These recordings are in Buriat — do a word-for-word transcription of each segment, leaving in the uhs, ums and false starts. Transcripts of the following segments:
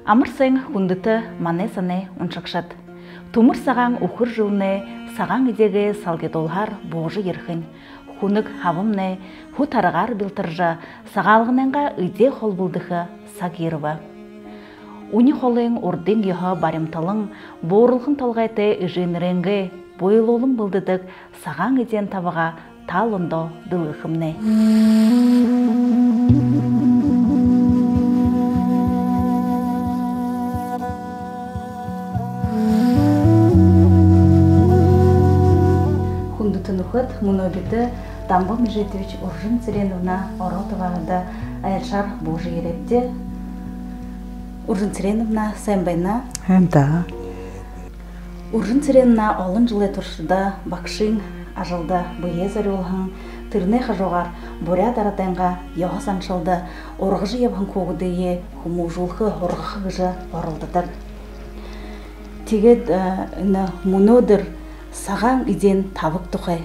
Амар сайн, хүндэтэ манай сонин уншагшад! Түмэр сагаан үхэр жэлнай сагаан эдеэгээ салгидуулһаар буужа ерэхэнь, хүнэг һабамнай һү таргаар бялтаржа, Сагаалганайнгаа эдеэ холболдохо саг ерэбэ. Үни холын урдын ёһо баримталан, бууралхан толгойтой эжынэрэнгээ буйлуулан бэлдэдэг сагаан эдеэн табагаа таанадта дэлгэхэмнай. Хүндэтэ нүхэд, мүнөө бидэ Дамба Мижитович, Үржэн Цыреновна Оротовада айлшаар буужа ерээбди. Үржэн Цыреновна, сайн байна! Һайн даа. Үржэн Цыреновна олон жэлэй туршада багшын ажалда бэеэ зорюулһан, тэрэнэй хажуугаар буряад арадайнгаа ёһо заншалда ургажа ябаһан хүүгэдые хүмүүжүүлхэ, һургаха гэжэ оролдодог. Тиигээд, э, энэ мүнөөдэр сагаан эдеэн табаг тухай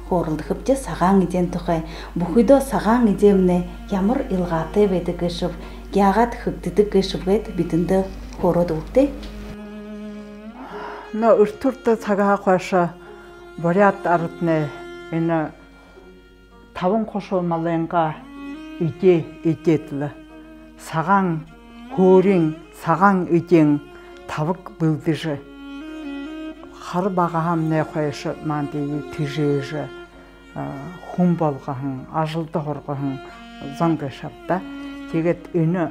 хөөрэлдэхэбди, сагаан эдеэн тухай. Бүхыдөө сагаан эдеэмнай ямар илгаатай байдаг гээшэб, яагаад хэгдэдэг гээшэб гээд бидэндэ хөөрөөд үгыт даа. Нөө, эртэ урда сагһаа хойшо буряад араднай энэ табан хушуу малайнгаа эдеэ эдеэд лэ, сагаан һөөрын, сагаан эдеэн табаг бэлдэжэ, хара багаһаамнай хойшо мандые тэжээжэ, а, хүн болгоһон, ажалда һургаһан зон гээшэ ааб даа. Тиигээд энэ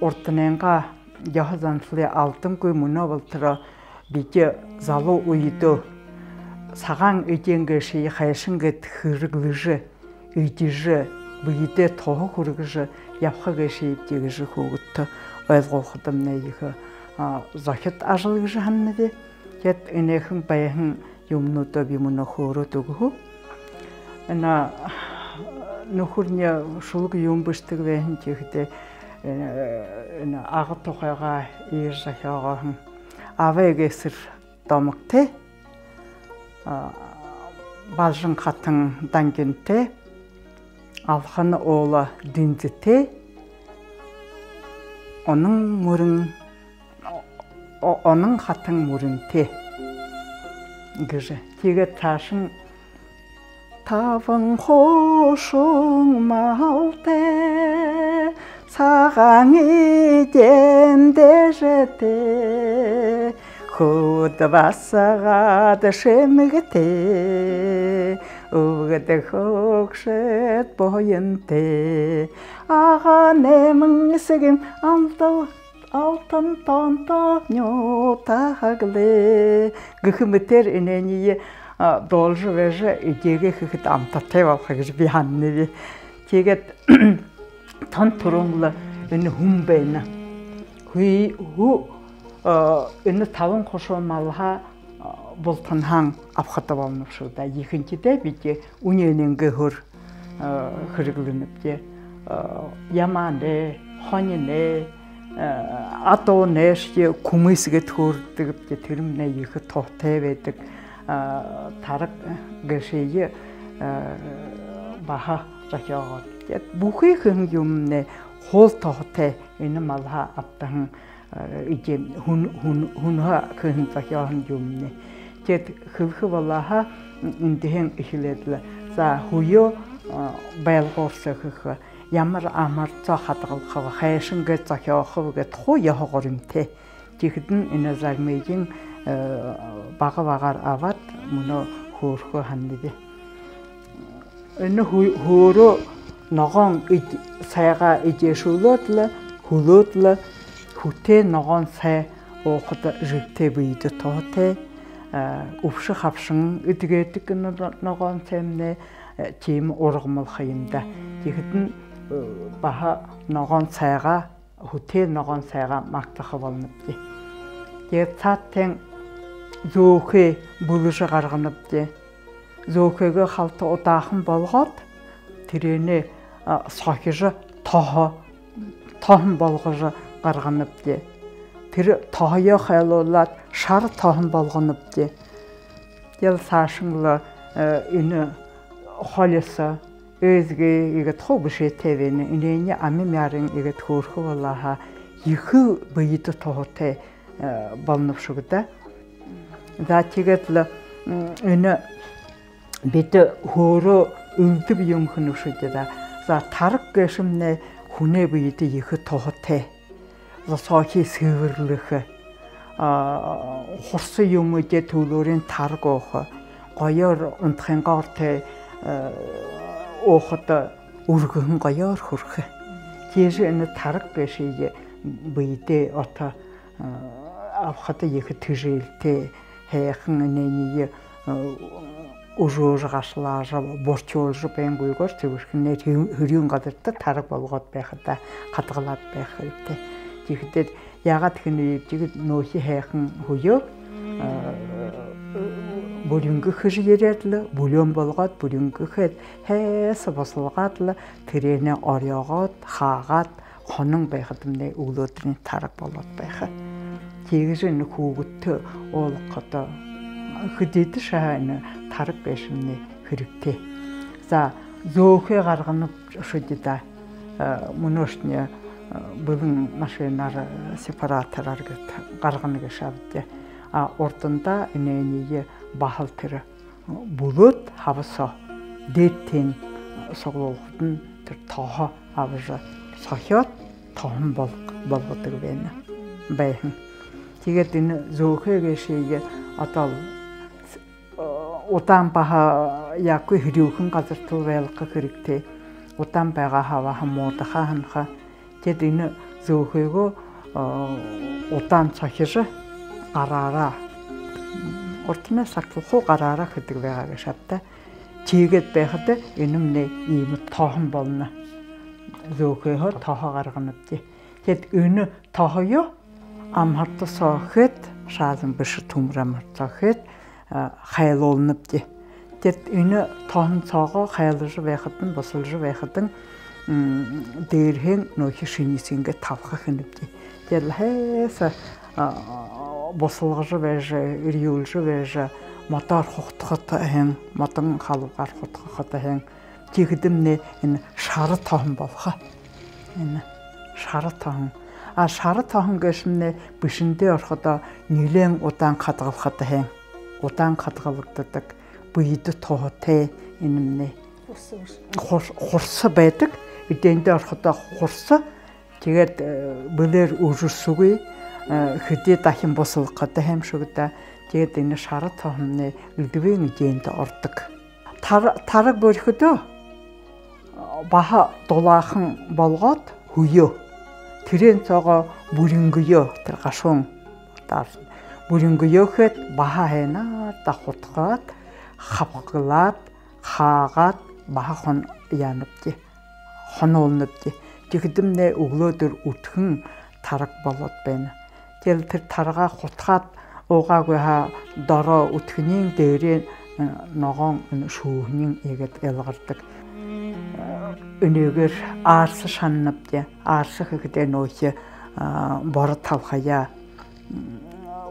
урданайнгаа ёһо заншалые алдангүй, мүнөө болотор бидэ залуу үедөө сагаан эдеэн гээшые хайшан гээд хэрэглэжэ, эдижэ, бэедээ туһа хүргэжэ ябаха гээшэбди гэжэ хүүгэдтэ ойлгуулхадамнай ехэ, а, зохид ажал гэжэ һананаб. Тиигээд энээхэн байһан юумэнүүдээ би мүнөө хөөрөөд үгэхэ. Энэ нүхэрни шүлэг юумэ бэшэдэг байһан, тиихэдээ, э, энэ Ага тухайгаа иигэжэ зохёогооһон: Абай Гэсэр домогтой, а, Балжан хатан дангинтай, Алхана уула дэнзэтэй, Онон мүрэн, о-, Онон хатан мүрэнтэй гэжэ. Тиигээд саашань: Табан хушуун малтай, сагаан эдеэн дээжэтэй, хүбүүд басагад шэмэгтэй, үбгэд хүгшэд буянтай, Ага найман эсэгын алтан алтан тоонто нютаг лэ гэхэ мэтээр энээниие, а, дуулажа байжа, эдеэгээ хэхэдэ амтатай болохо гэжэ би һананаб. Тиигээд тон түрүүн лэ энэ һүн байна. Һү-, һү-, а, энэ табан хушуун малһаа, а, бултанһаань абахада болоно бшуу даа. Ехэнхидээ бидэ үнеэнэйнгээ һүөөр, э, хэрэглэнэбди. Э, ямаанай, хониной, э, адуунайшье кумыс гээд хөөрэлдэдэгбди, тэрэмнай ехэ туһатай байдаг. Э, тараг гээшые, э, баһа зохёогообди. Бүхы хэһэн юумэмнай хуу туһатай, энэ малһаа абтаһан, э, эдеэн, һүн-, һүн-, һүнһөө хэһэн зохёоһон юумэмнай. Тиигээд хэлэхэ болоо һаа, эндэһээнь эхилээд лэ. За, һүеэ, э, байлгуур соо хэхэ, ямар амһар соо хадагалхаб, хайшан гээд зохёохоб гээд хуу ёһо гуримтай. Тиихэдэнь энэ заримыень, э, бага багаар абаад, мүнөө хөөрэхөө һананаб. Энэ һү-, һөөрөө ногоон эд-, сайгаа эдеэшүүлээд лэ, хүлөөд лэ, һүтэй ногоон сай уухада жэгтэй, бэедэ туһатай, а, үбшэ хабшан эдигээдэг энэ но-, ногоон саймнай, э, тиимэ ургамал ха юм даа. Тиихэдэнь, э, баһа ногоон сайгаа, һүтэй ногоон сайгаа магтаха болонобди. Тиигээд саадтайнь зөөхэй бүлэжэ гарганабди. Зөөхэйгээ халта удаахан болгоод, тэрээнээ, а, сохижо, тоһо, тоһон болгожо гарганабди. Тэрэ тоһоёо хайлуулаад, шара тоһон болгонобди. Тиигээл саашань лэ, э, энэ холисо, ээзгэй иигээд хуу бэшээтэй байна. Энээниие ами мяаран иигээд хөөрэхэ болоо һаа, ехэ бэедэ туһатай, э, болоно бшуу гү даа. За, тиигээд лэ, м, энэ бидэ хөөрөө элдэб юумэ хэнэ бшуу даа. За, тараг гээшэмнай хүнэй бэедэ ехэ туһатай. Зосоохи сэбэрлэхэ. А, хурса юумэдэ түлөөрынь тараг уухаа. Гоёор унтахынгоо урда, э, уухада үргэһэн гоёор хүрэхэ. Тиижэ энэ тараг гээшые бэедээ ото, э, абахада ехэ тэжээлтэй, һайхан энээниие, э, үжөөжэ, гашалаажа, бурчуулжа байнгүйгөөр, сэбэрхэнээр хэ-, хэрюун газарта тараг болгоод байхада, хадагалаад байха хэрэгтэй. Тиихэдээ яагаад хэнэ гээб, тиигээд нөөхи һайхан хүеэ, э, бүрингэ хэжэ ерээд лэ, бүлеэн болгоод, бүрингэ хээд, һайса бусалгаад лэ, тэрээнээ орёогоод, хаагаад, хонон байхадамнай үглөөдэрынь тараг болоод байха. Тиигэжэ энэ хүүгэдтэ уулгахада хэдыдэшье һаа энэ тараг гээшэмнай хэрэгтэй. За, зөөхэй гарганаб шуу даа. Э, мүнөөшни, э, бэлэн машинаар, э, сепаратораар гээд гаргана гээшэ ааб даа. А урдандаа энээниие баһал тэрэ бүлөөд, һаба соо дээдэ тээнь суглуулхадань, тэрэ тоһо абажа сохёод, тоһон бол-, болгодог байна, байһан. Тиигээд энэ зөөхэй гээшые одоол, э, удаан баһа яагүй, хэрюухэн газарта байлгаха хэрэгтэй. Удаан байгаа һаа баһа муудахаа һанаха. Тиигээд энэ зөөхэйгөө, э, удаан сохижо, гараараа, урдань сагтаа хуу гараараа хэдэг байгаа гээшэ ааб даа. Тиигээд байхада энэмнай иимэ тоһон болоно. Зөөхэйһөө тоһо гарганабди. Тиигээд энэ тоһоёо амһарта соо хээд, шаазан бэшэ, түмэр амһарта соо хээд, а, хайлуулнабди. Тиигээд энэ тоһон соогоо хайлажа байхадань, бусалжа байхадань, м, дээрэһээнь нөөхи шэниисынгээ талха хэнэбди. Тиигээд лэ һайса, а, бусалгажа байжа, эрьюулжэ байжа, модоор худхахада һайн, модон халбагаар худхахада һайн. Тиихэдэмнай энэ шара тоһон болохо. Энэ шара тоһон. А шара тоһон гээшэмнай бэшэндээ орходоо нилээн удаан хадагалхада һайн. Удаан хадагалагдадаг, бэедэ туһатай энэмнай. Хурса бэшэ. Хур-, хурса байдаг. Эдеэндээ орходоо хурса. Тиигээд, э, бэлээр үжэрсэгүй, э, хэды дахин бусалгахада һайн шуу даа. Тиигээд энэ шара тоһомнай элдэбын эдеэндэ ородог. Тар-, тараг бүрихэдөө баһа дулаахан болгоод, хүеэ. Тэрээн соогоо бүрингөө, тэрэ гашуун даарсан бүрингөө хээд, баһа һайнаар даа худхаад, хабхаглаад, хаагаад, баһа хон-, яанабди, хонуулнабди. Тиихэдэмнай үглөөдэр үдхэн тараг болоод байна. Тиигээл тэрэ тарагаа худхаад уугаагүй һаа, доро үдхэниинь, дээрээ, э, ногоон энэ шүүһэниинь иигээд илгардаг. Э, энээгээр аарса шананабди. Аарса хэхэдээ нөөхи, а, боро талхаяа, м,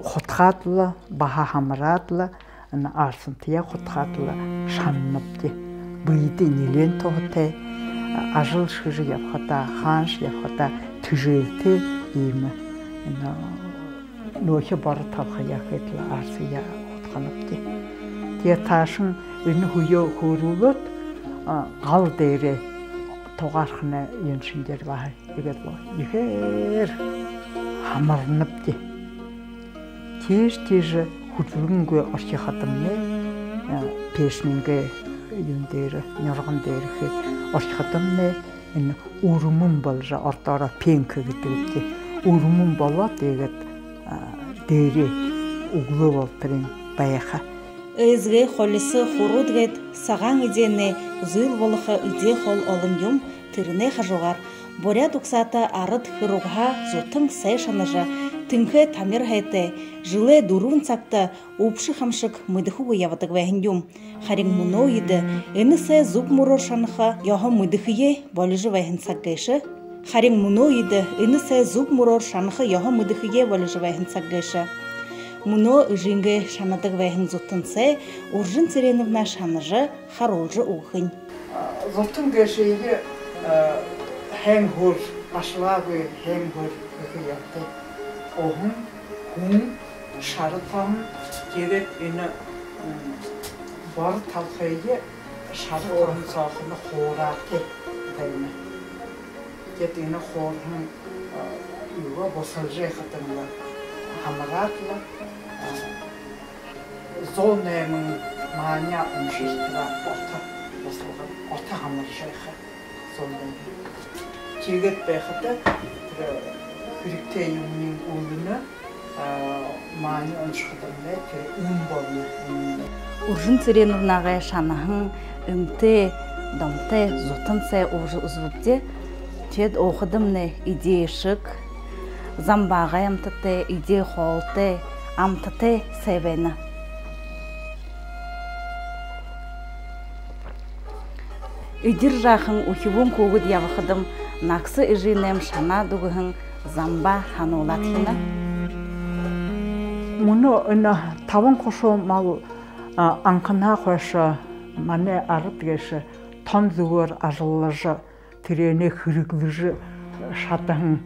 худхаад лэ, баһа һамараад лэ, энэ аарсантаяа худхаад лэ шананабди. Бэедэ нилээн туһатай, ажал хэжэ ябахадаа, хаанашье ябахадаа тэжээлтэй иимэ. Энэ нөөхи боро талхаяа хээд лэ аарсаяа худханабди. Тиигээд таашань энэ хүеэ хөөрүүлээд, а, гал дээрээ, тугаарханай юун шэнгеэр баһа иигээд лэ ехээр һамарнабди. Тиижэ, тиижэ хүдэлгэнгүй орхиходомнай, э, пеэшэнэйнгээ юун дээрэ, нюрган дээрэ хээд орхиходомнай энэ үрмэн боложо, ородоороо пенка гэдэгбди. Үрмэн болоод, тиигээд, а, дээрээ үглөө болоторынь байха. Ээзгэй, холисо, хурууд гээд сагаан эдеэнэй зүйл болохо эдеэ хоол олон юм. Тэрэнэй хажуугаар буряад угсаата арад хэр угһаа зутан сай шанажа, тэнхээ тамир һайтай, жэлэй дүрбэн сагта үбшэ хамшаг мэдэхэгүй ябадаг байһан юм. Харин мүнөө үедэ энэ сай зүб мүрөөр шанаха ёһо мэдэхэеэ болижо байһан саг гээшэ. Харин мүнөө үедэ энэ сай зүб мүрөөр шанаха ёһо мэдэхэеэ болижо байһан саг гээшэ. Мүнөө эжынгээ шанадаг байһан зутан сай Үржэн Цыреновна шанажа, харуулжа үгэхэнь. Зутан гээшые, э, һайн һүөөр, гашалаагүй һайн һүөөр Ехэ ёһотой. Уһан, һүн, шара тоһон, тиигээд энэ, м, боро талхые шара тоһон соохоно хуураатай байна. Тиигээд энэ хуурһан, а, юугээ бусалжа байхадань лэ, хамараад лэ, а, зуун найман маани уншалхадаа ото бусалга, ото хамаржа байха. Зуун найман. Тиигээд байхада тэрэ хэрэгтэй юумэниинь үүлэнэ, а, маани уншахадамнай тэрэ үн болоно, үнэнэй. Үржэн Цыреновнагай шанаһан, эмтэй, домтой, зутан сай уужа үзүүлэгты. Тиигээд уухадамнай эдеэшэг, замбаагай амтатай, эдеэ хоолтой, амтатай сай байна. Эдир жаахан үхибүүн хүүгэд ябахадам, нагаса эжынэйм шанаад үгэһэн замбаа һануулаад хэнэ. Мүнөө энэ табан хушуу мал, а, анханһаа хойшо манай арад гээшэ тон зүгөөр ажаллажа, тэрээниие хэрэглэжэ шадаһан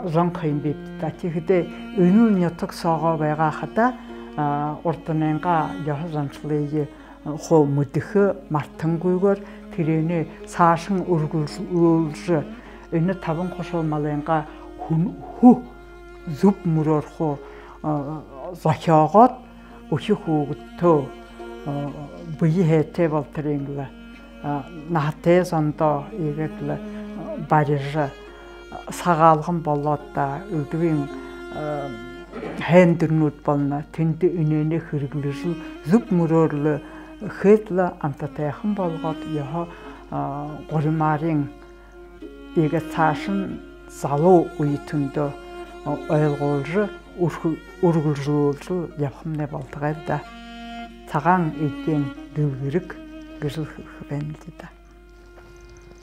зон ха юм бибди даа. Тиихэдээ энэ нютаг соогоо байгаа хадаа, а, урданайнгаа ёһо заншалые хуу мэдэхэ, мартангүйгөөр тэрээниие саашань үргэлжэлүүлжэ, энэ табан хушуу малайнгаа хүн, һү зүб мүрөөр хуу, а, зохёогоод, үхи хүүгэдтөө, а, бэе һайтай болоторынь лэ, а, наһатай зондоо иигээд лэ, а, барижа, сагаалган болоод даа, элдэбын, а, һайндэрнүүд болоно. Тэндэ энээниие хэрэглэжэл, зүб мүрөөр лэ хээд лэ, амтатайхан болгоод, ёһо, а, гуримаарынь иигээд саашань залуу үетэндөө, а, ойлгуулжа, үрхэ-, үргэлжэлүүлжэл ябахамнай болтогой даа. Сагаан эдеэн дэлгэрэг гэжэл хэлэхэ байнабди даа.